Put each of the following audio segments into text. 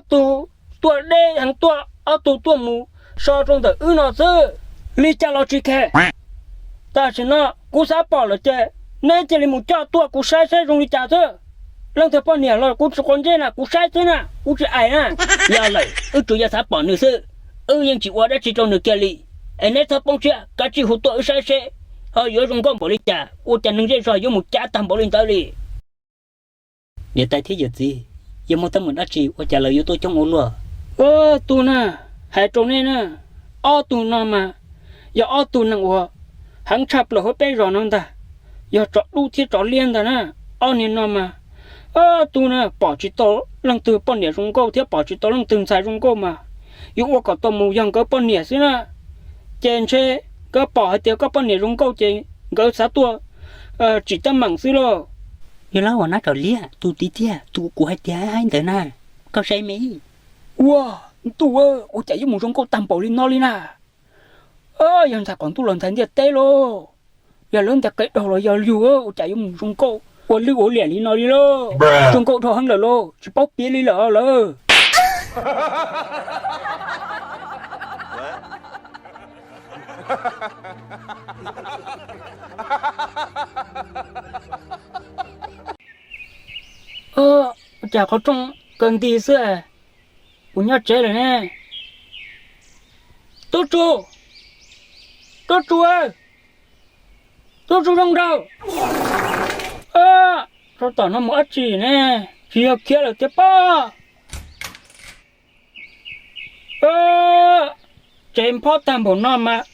tug tuaj deb heev tuaj, ob tug tuaj mus so rau ntawm wb no xwb. Li cas los tsis khe. Tam sim no kuv xav pom lawm ces neb cia li mus coj tuaj kuv saib saib zoo li cas xwb. Leej twg poj niam los kuv tsis quav ntsej na, kuv saib xwb na, kuv tsis aim na. Yog lawm wb tsuas yog xav pom nws xwb, wb yeej tsis ua dab tsi rau nws kiag li. Es neb txhob poob siab, kav tsij hu tuaj wb saib seb ho yuav zoo nkauj npaum li cas, ua cas neeg zej zog yuav mus cav tag npaum li ntawd li. Niam tais thiab yawm txiv, yog muaj teeb meem dab tsi ua cas lawv yuav tuaj coob ua luaj? Tus na, hais rau nej na, ob tug no mas yog ob tug neeg uas heev tshaj plaws hauv peb zos no ntag, yog tsov dub thiab tsov liab ntag na. Ob niag no mas, tus na pom tsis tau leej twg poj niam zoo nkauj thiab pom tsis tau leej twg ntxhais zoo nkauj mas yuav ua kom tau mus yog nkawd poj niam xwb na. Ces ntshe nkawd pom hais tias koj poj niam zoo nkauj ces nkawd xav tuaj tsim teeb meem xwb lauj. Yog lawv ua nab tsov liab, tus tib tiag tus kuv hais tias haib ntawd na, koj saib me. Ua ntuj, ua cas yuav mus zoo nkauj tag npaum li no li na? Yog ntxhais qaum ntuj los ntxhais ntiaj teb lauj, yog lawv ntiaj qe daug los yog yug, ua cas yuav mus zoo nkauj ua lwj ua liam li no li lauj? Zoo nkauj dhau heev lawm lauj, tsis paub piav li lawm lawm. Ua cas qhov rooj kaw nti xwb, kuv nyob tsev lawm ne. Tub Tsu, Tub Tsu, Tub Tsu zoo nraug. Tsob tom no mus dab tsi ne? Tsis yog khiav lawm tiag pob? Tsev nphob tag npaum no mas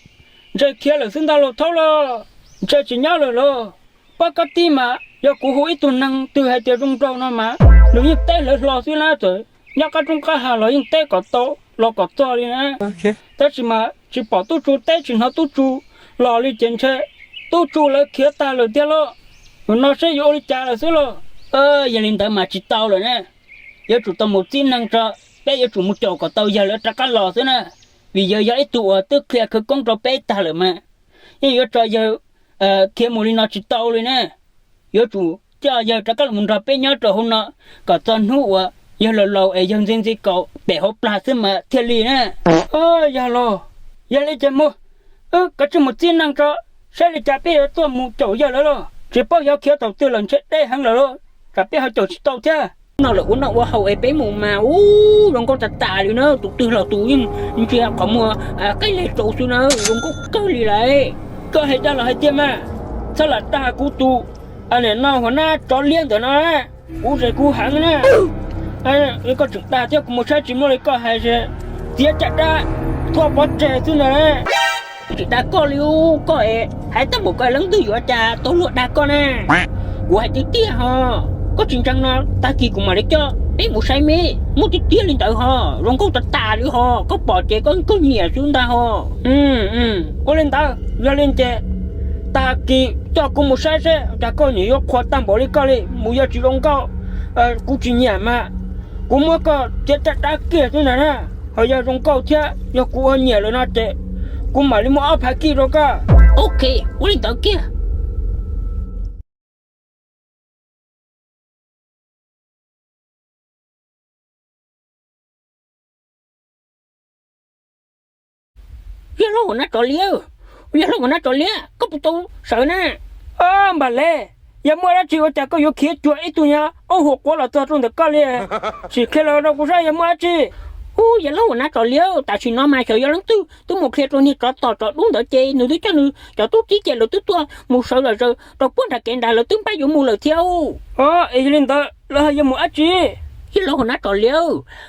ntshe khiav lawm xwb ntag lauj thaub lauj, ntshe tsis nyob lawm lauj. Pob kab tib mas yog kuv hu ib tug neeg twg hais tias zoo nraug no mas nws yeej teb hlawv hlo xwb na, txawm nyob qab roob qab hav los yeej teb kom tau los kom txog li na. Tab sis mas tsis pom Tub Tsu teb tsis hnov Tub Tsu los li ces ntshe Tub Tsu lawv khiav tag lawm tiag lauj. Tus no seb yuav ua li cas lawm xwb lauj. Yog li ntawd mas tsis tau lawm na, yuav tsum tau mus txib neeg tso, peb yuav tsum mus caum kom tau yawg lawv rov qab los xwb na, vim yawg yog ib tug uas twb qhia khawv koob rau peb tag lawm mas, yeej yuav tso yawg khiav mus li no tsis tau li na. Yuav tsum coj yawg rov qab los nrog peb nyob rau hauv no kom txog hnub uas yawg laus laus es yawg ntxi ntxi kaus pem hauv plag xwb mas thiaj li na. Yog los, yog li ces mus, wb kav tsij mus txib neeg tso, saib li cas peb yuav tuaj mus caum yawg lawv lauj. Tsis paub yawg khiav thaum twg lawm, ntshe deb heev lawm lauj, tsam peb ho caum tsis tau thiab. No lawm ua noj ua haus es peb mus mas ub zoo nkauj tas tas li na, tus twg los tus yeej ntsia qhov muag qaij leg rau xwb na, zoo nkauj kawg li lawm. Koj hais dag los hais tiag mas, txhob lam dag kuv tus niam no huas nab tsov liab ntawm no, kuv zes kuv heev na. Koj tseem dag thiab kuv mus saib tsis muaj li koj hais, txiav caj dab thuaj pov tseg xwb ntag. Kuv tsis dag koj li, koj hais tag npaum ko leej twg yuav cas tau luag dag koj na. Kuv hais tiag tiag ho, koj tsis ntseeg no tag kis kuv mam li coj peb mus saib me, muaj tiag tiag li ntawd ho, zoo nkauj tas tas li ho, koj pom ces koj nyiam xwb ntag ho. Ua li ntawd yog li ces tag kis coj kuv mus saib seb cas koj nyiam yuav qhuas tag npaum li koj li, mus yog tsis zoo nkauj, kuv tsis nyiam mas kuv muab koj txiav caj dab kiag xwb ntag na. Ho yog zoo nkauj thiab yog kuv ua nyiam lawm no ces kuv mam li muab ob phav kij rau koj. Ok, ua li ntawd kiag. Yog lub hua nab tsov liab, yog lub hua nab tsov liab, koj puas tau sawv na? Npam le, yog muaj dab tsi ua cas koj yuav khiav cuag ib tug nyuag aub huam quav los txog rau ntawm koj li? Sim qhia los rau kuv saib yog muaj dab tsi. Ub, yog lub hua nab tsov liab, tam sim no mas xyov yog leej twg twb mus qhia rau niag tsov tom tsov dub ntawd ces nws twb coj nws cov tub txib ces lawv twb tuaj mus sawv zom zaws rau puag nram kev nrad, lawv twb npaj yuav mus lawm thiab. Yog li ntawd lawv ho yuav mus dab tsi? Yog lub hua nab tsov liab,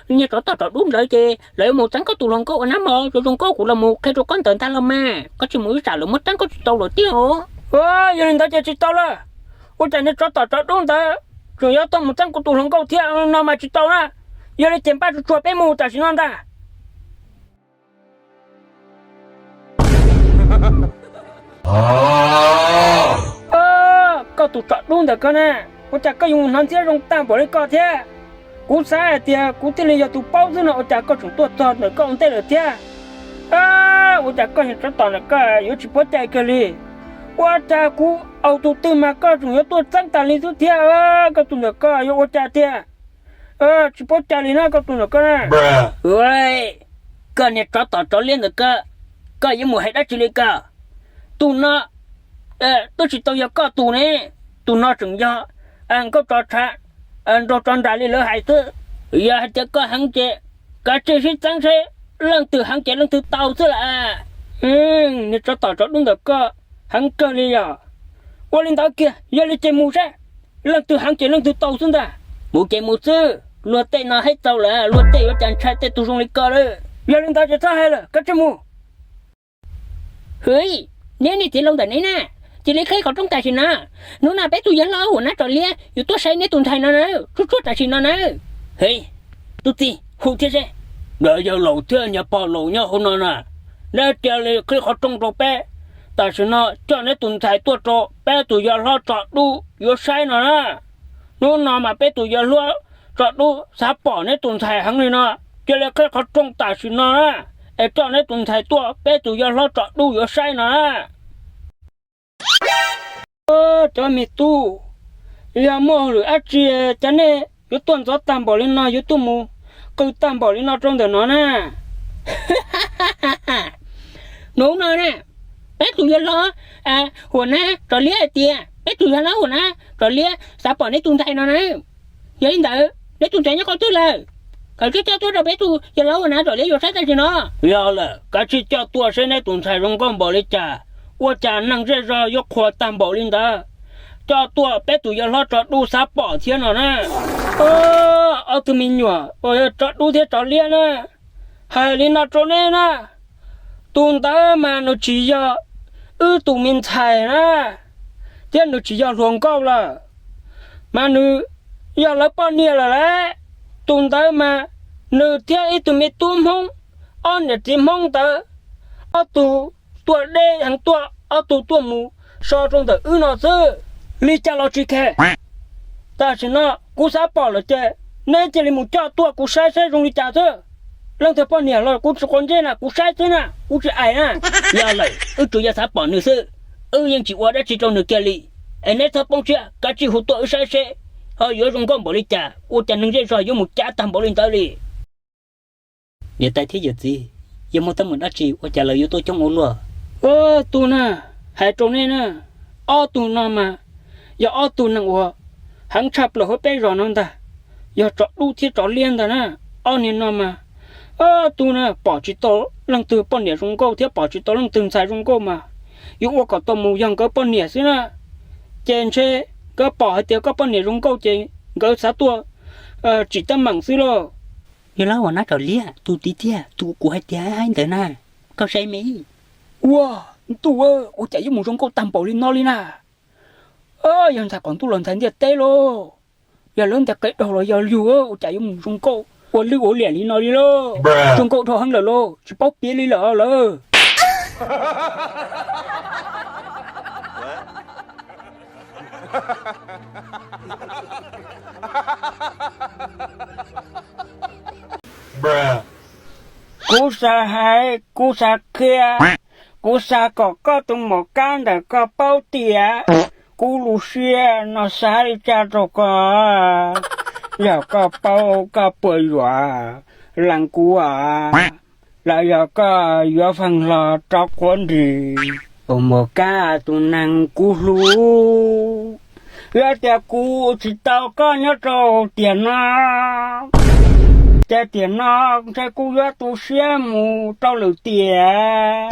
niag tsov tom tsov dub ntawd ces lawv yuav mus txeeb koj tus hluas nkauj ua nab mos, zoo zoo nkauj kuv los mus qhia rau koj ntawd ntag los mas, koj tsis mus ib tsam lawv muab txeeb koj tsis tau lawm tiag os. Yog li ntawd ces tsis tau lawm. Ua cas niag tsov tom tsov dub ntawd tseem yuav tuaj mus txeeb kuv tus hluas nkauj thiab no mas tsis tau na. Yog li ces npaj tsuag tsuag peb mus tam sim no ntag. Koj tus tsov dub ntawm koj na, ua cas koj yuav hnov ntxhiab zoo tag npaum li koj thiab? Kuv xav hais tias kuv thiaj li yog tus paub xwb no, ua cas koj tseem tuaj txog ntawm koj ua ntej lawm thiab? Ua cas koj niag tsov tom ntawm koj yuav tsis puab cai kiag li? Ua cas kuv aus tus twg mas koj tseem yuav tuaj txeeb tas li xwb thiab? Koj tus ntawm koj yuav ua cas tiag? Tsis paub cai li na koj tus ntawm koj na. Koj niag tsov tom tsov liab ntawm koj, koj yuav mus hais dab tsi li koj? Tus no twb tsis tau yog koj tus ne, tus no tseem yog nkauj tsov tshav nraug tsov nras li lawv hais xwb. Yog hais tias koj heev ces kav tsij sib txeeb seb leej twg heev ces leej twg tau xwb las. Niag tsov tom tsov dub ntawm koj heev kawg li yog. Ua li ntawd kiag, yog li ces mus seb leej twg heev ces leej twg tau xwb ntag. Mus ces mus xwb, luag tej no haib txaus lawm, luag tej yuav cas ntshai tej tug zoo li koj lawm. Yog li ntawd ces txhob hais lawm, kav tsij mus. Hwv, neb niag txiv laus ntawm neb na, cia li qhib qhov rooj tam sim no. Hnub no peb tus yawg hlob Huam Nab Tsom Liab yuav tuaj saib neb tus ntxhais no na, tsuag tsuag tam sim no na. Hwv, tub txib hu thiab seb. Yawg laus thiab niag pog laus nyob hauv no na, neb cia li qhib qhov rooj rau peb. Tam sim no coj neb tus ntxhais tuaj rau peb tus yawg hlob Tsom Dub yuav saib no na. Hnub no mas peb tus yawg hlob Tsom Dub xav pom neb tus ntxhais heev li no, cia li qhib qhov rooj tam sim no na, es coj neb tus ntxhais tuaj peb tus yawg hlob Tsom Dub yuav saib no na. Cov me tub, yog muaj hauj lwm dab tsi cas nej yuav tuaj ntxov tag npaum li no, yuav tuaj mus qw tag npaum li no rau ntawm no na? Hnub no na, peb tus yawg hlob Huam Nab Tsom Liab hais tias peb tus yawg hlob Huam Nab Tsom Liab xav pom neb tus ntxhais no na. Yog li ntawd neb tus ntxhais nyob qhov twg lawm? Kav tsij coj tuaj rau peb tus yawg hlob Huam Nab Tsom Liab yuav saib tam sim no. Yog lawm, kav tsij coj tuaj seb neb tus ntxhais zoo nkauj npaum li cas, ua cas neeg zej zog yuav qhuas tag npaum li ntawd. Coj tuaj peb tus yawg hlob Tsom Dub xav pom thiab no na. Ob tug me nyuam uas yog Tsom Dub thiab Tsom Liab na, hais li no rau neb na, tus ntawd mas nws tsis yog wb tus me ntxhais na, thiab nws tsis yog hluas nkauj lawm, mas nws yog lawv poj niam lawm lauj. Tus ntawd mas nws thiab ib tug me tub Hmoob, ob niam txiv Hmoob ntawd, ob tug tuaj deb heev tuaj, ob tug tuaj mus so rau ntawm wb no xwb. Li cas los tsis khe. Tam sim no kuv xav pom lawm ces neb cia li mus coj tuaj kuv saib saib zoo li cas xwb. Leej twg poj niam los kuv tsis quav ntsej na, kuv saib xwb na, kuv tsis aim na. Yog lawm, wb tsuas yog xav pom nws xwb, wb yeej tsis ua dab tsi rau nws kiag li. Es neb txhob poob siab, kav tsij hu tuaj wb saib seb ho yuav zoo nkauj npaum li cas, ua cas neeg zej zog yuav mus cav tag npaum li ntawd li. Niam tais thiab yawm txiv, yog muaj teeb meem dab tsi ua cas lawv yuav tuaj coob ua luaj? Tus na, hais rau nej na, ob tug no mas yog ob tug neeg uas heev tshaj plaws hauv peb zos no ntag, yog Tsov Dub thiab Tsov Liab ntag na. Ob niag no mas, ob tug na pom tsis tau leej twg poj niam zoo nkauj thiab pom tsis tau leej twg ntxhais zoo nkauj mas yuav ua kom tau mus yog nkawd poj niam xwb na. Ces ntshe nkawd pom hais tias koj poj niam zoo nkauj ces nkawd xav tuaj tsim teeb meem xwb lauj. Yog lawv ua nab Tsov Liab tus txiv tiag tus kuv hais tias haib ntawd na, koj saib me. Ua ntuj, ua cas yuav mus zoo nkauj tag npaum li no li na? Yog ntxhais qaum ntuj los ntxhais ntiaj teb lauj, yog lawv ntiaj qe daug los yog yug, ua cas yuav mus zoo nkauj ua lwj ua liam li no li lauj? Zoo nkauj dhau heev lawm lauj, tsis paub piav li lawm lawm. Kuv xav hais, kuv xav qhia, kuv xav kom koj tus maum kab ntawm koj paub tias kuv lub siab no xav li cas rau koj. Yog koj paub koj puas yuav lees kuv, los yog koj yuav feej hlo rov quav nrig. Tus maum kab tus neeg kuv hlub, yog tias kuv tsis tau koj nyob rau tiam no, ces tiam no ntshe kuv yuav tu siab mus rau lwm tiam,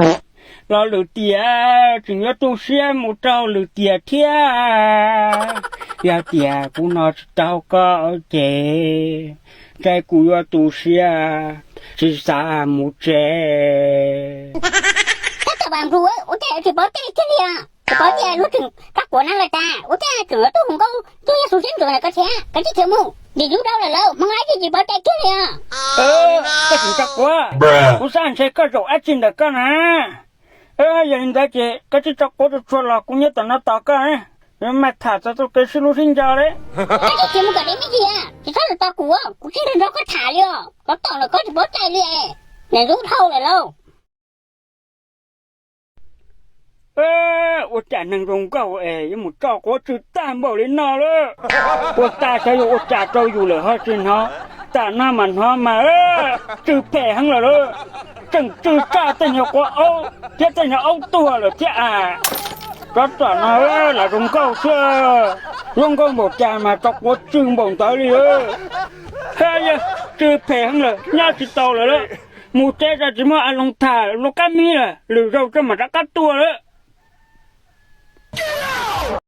los lwm tiam tseem yuav tu siab mus rau lwm tiam thiab. Yog tias kuv no tsis tau koj ces ntshe kuv yuav tu siab tsis xav mus tsev. Tab tom vam nplus, ua cas tsis paub tias li kiag li os? Tsis paub tias lub tseem rab quav na los tas, ua cas tseem yuav tuaj hu nkauj tuaj yog xu siab ntsuav ntawm koj thiab? Koj tsis khiav mus, ntim lub dau lawm lauj, hmoob dab tsi tsis paub tias kiag li os. Koj tseem rab quav, kuv xav ntshe koj zaum dab tsi ntawm koj na. Yog li ntawd ces koj tsis rab quav tsuag tsuag los kuv nyob tom no tos koj, maj tham txog txoj kev sib hlub sib nco li. Koj tsis khiav mus kom deb me ntsis, tsis txhob tos kuv, kuv tsis nrog koj tham li os, koj tom lawm koj tsis paub cai li, niam lub dhau lawm lauj. Ua cas neeg zoo nkauj es yuav mus tso quav tsw tag npaum li no lawm? Ua cas xyov yog ua cas rau yus lawm ho tsis hnov. Tam no mas hnov mas tsw phem heev lawm lauj. Tseem tsw tsa tej nyuag quav aub thiab tej nyuag aub tuag lawm thiab as. Tsov tom no lam zoo nkauj xwb, zoo nkauj npaum cas mas tso quav tsw npaum ntawd li. Yog tsw phem heev lawm nyob tsis tau lawm lauj. Mus tsev tsis muaj a loo tham lub qab mis lawm, lwm zaus tso mam rov qab tuaj lawm.